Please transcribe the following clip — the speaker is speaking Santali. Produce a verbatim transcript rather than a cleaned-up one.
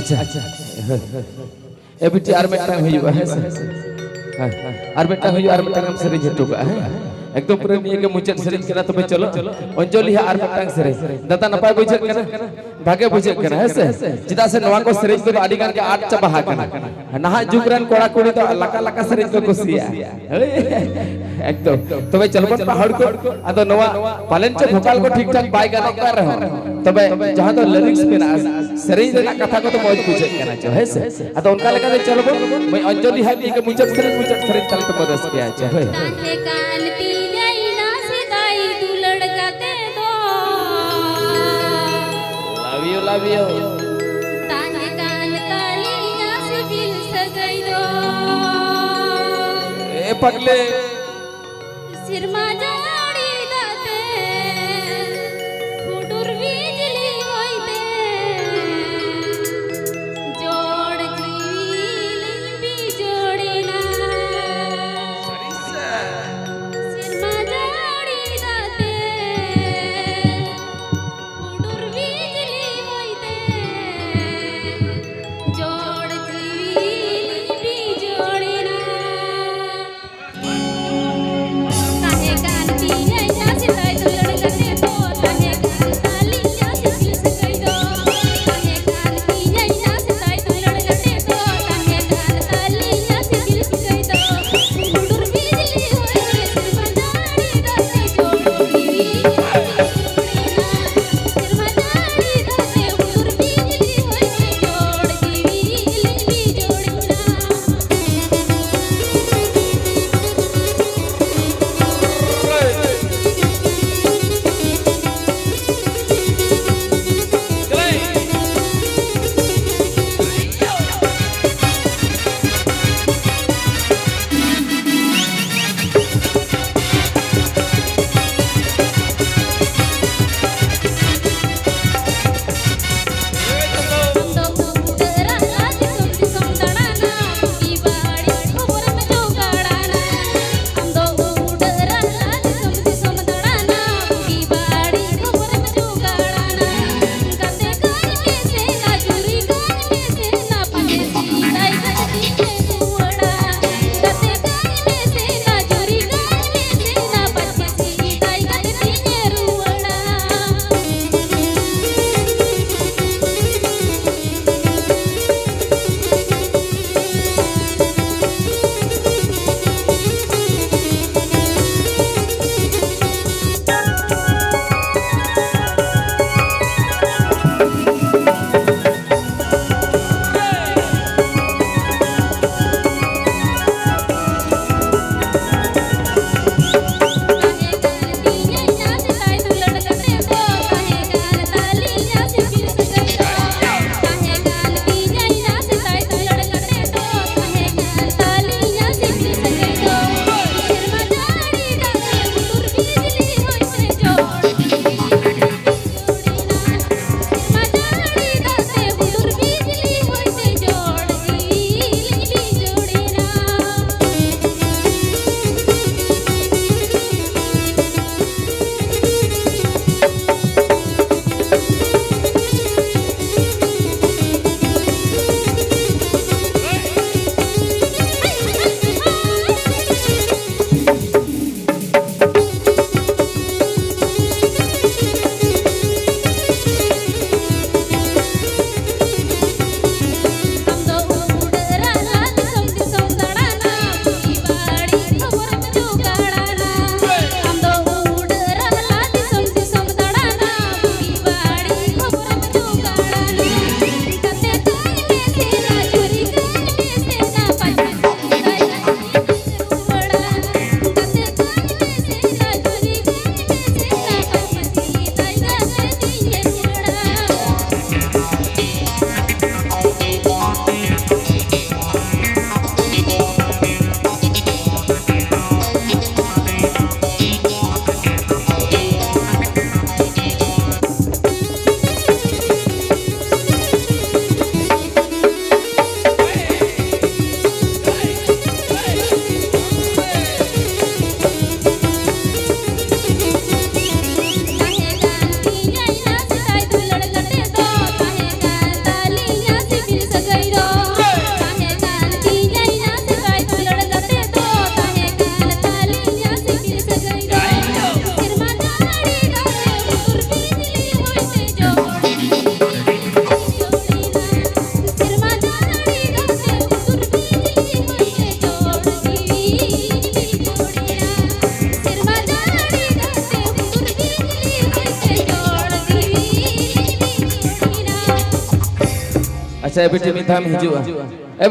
ᱟᱪᱪᱷᱟ, ᱟᱪᱪᱷᱟ᱾ ᱮ ᱵᱤᱴᱤ, ᱟᱨ ᱢᱤᱫᱴᱟᱝ ᱦᱩᱭᱩᱜᱼᱟ, ᱦᱮᱸ ᱥᱮ? ᱦᱮᱸ, ᱟᱨ ᱢᱤᱫᱴᱟᱝ ᱦᱩᱭᱩᱜᱼᱟ, ᱟᱨ ᱢᱤᱫᱴᱟᱝ ᱮᱢ ᱥᱮᱨᱮᱧ ᱦᱚᱴᱚ ᱠᱟᱜᱼᱟ, ᱦᱮᱸ? ᱮᱠᱫᱚᱢ ᱯᱩᱨᱟᱹ ᱱᱤᱭᱟᱹ ᱜᱮ ᱢᱩᱪᱟᱹᱫ ᱥᱮᱨᱮᱧ ᱠᱟᱱᱟ᱾ ᱛᱚᱵᱮ ᱪᱚᱞᱚ, ᱚᱧᱡᱚᱞᱤ ᱦᱟᱸᱜ ᱟᱨ ᱢᱤᱫᱴᱟᱝ ᱥᱮᱨᱮᱧ᱾ ᱫᱟᱫᱟ, ᱱᱟᱯᱟᱭ ᱵᱩᱡᱷᱟᱹᱜ ᱠᱟᱱᱟ? ᱵᱷᱟᱜᱮ ᱵᱩᱡᱷᱟᱹᱜ ᱠᱟᱱᱟ, ᱦᱮᱸ ᱥᱮ? ᱪᱮᱫᱟᱜ ᱥᱮ ᱱᱚᱣᱟ ᱠᱚ ᱥᱮᱨᱮᱧ ᱠᱚᱫᱚ ᱟᱹᱰᱤ ᱜᱟᱱ ᱜᱮ ᱟᱫ ᱪᱟᱵᱟ ᱟᱠᱟᱱᱟ᱾ ᱱᱟᱦᱟᱜ ᱡᱩᱜᱽ ᱨᱮᱱ ᱠᱚᱲᱟ ᱠᱩᱲᱤ ᱫᱚ ᱞᱟᱠᱟ ᱞᱟᱠᱟ ᱥᱮᱨᱮᱧ ᱠᱚ ᱠᱩᱥᱤᱭᱟᱜᱼᱟ᱾ ᱦᱳᱭ, ᱮᱠᱫᱚᱢ᱾ ᱛᱚᱵᱮ ᱪᱚᱞᱚ ᱵᱚᱱ ᱯᱟᱦᱟᱲ ᱠᱚ, ᱟᱫᱚ ᱱᱚᱣᱟ ᱯᱟᱞᱮᱱ ᱪᱚ ᱵᱷᱳᱠᱟᱞ ᱠᱚ ᱴᱷᱤᱠ ᱴᱷᱟᱠ ᱵᱟᱭ ᱜᱟᱱᱚᱜ ᱠᱟᱱ ᱨᱮᱦᱚᱸ, ᱛᱚᱵᱮ ᱡᱟᱦᱟᱸ ᱫᱚ ᱞᱤᱨᱤᱠᱥ ᱢᱮᱱᱟᱜᱼᱟ, ᱥᱮᱨᱮᱧ ᱨᱮᱱᱟᱜ ᱠᱟᱛᱷᱟ ᱠᱚᱫᱚ ᱢᱚᱡᱽ ᱵᱩᱡᱷᱟᱹᱜ ᱠᱟᱱᱟ ᱪᱚ, ᱦᱮᱸ ᱥᱮ? ᱟᱫᱚ ᱚᱱᱠᱟ ᱞᱮᱠᱟᱛᱮ ᱪᱚᱞᱚ ᱵᱚᱱ, ᱢᱟᱹᱭ ᱚᱧᱡᱚᱞᱤ ᱦᱟᱸᱜ ᱱᱤᱭᱟᱹ ᱜᱮ ᱢᱩᱪᱟᱹᱫ ᱥᱮᱨᱮᱧ, ᱢᱩᱪᱟᱹᱫ ᱥᱮᱨᱮᱧ ᱛᱟᱞᱮ ᱛᱮᱵᱚᱱ ᱨᱟᱹᱥᱠᱟᱹᱭᱟ ᱪᱚ, ᱦᱳᱭ᱾ ᱛᱟᱦᱮᱸ ᱠᱟᱱ ᱛᱤᱧᱟᱹ ᱤᱧ ᱥᱮᱫᱟᱭ ᱫᱩᱞᱟᱹᱲ ᱠᱟᱛᱮ ᱫᱚ᱾ Love you, love you. ᱛᱟᱦᱮᱸ ᱠᱟᱱ ᱛᱟᱹᱞᱤᱧᱟ ᱥᱤᱵᱤᱞ ᱥᱟᱹᱜᱟᱹᱭ ᱫᱚ᱾ ᱮ ᱯᱟᱜᱽᱞᱮ᱾ ᱥᱮᱨᱢᱟ ᱡᱟᱹᱲᱤ ᱫᱟᱜ ᱛᱮ, ᱦᱩᱰᱩᱨ ᱵᱤᱡᱽᱞᱤ ᱦᱚᱭ ᱛᱮ, ᱡᱚᱲ ᱡᱤᱣᱤ ᱞᱤᱧ ᱵᱤᱡᱚᱲᱮᱱᱟ᱾ ᱥᱮᱨᱢᱟ ᱡᱟᱹᱲᱤ ᱫᱟᱜ ᱛᱮ, ᱦᱩᱰᱩᱨ ᱵᱤᱡᱽᱞᱤ ᱦᱚᱭ ᱛᱮ, ᱡᱚᱲ ᱡᱤᱣᱤ ᱞᱤᱧ ᱵᱤᱡᱚᱲᱮᱱᱟ᱾ ᱛᱟᱦᱮᱸ ᱠᱟᱱ ᱥᱮ ᱵᱤᱴᱤ ᱢᱤᱫ ᱫᱷᱟᱣ ᱮᱢ ᱦᱤᱡᱩᱜᱼᱟ? ᱮ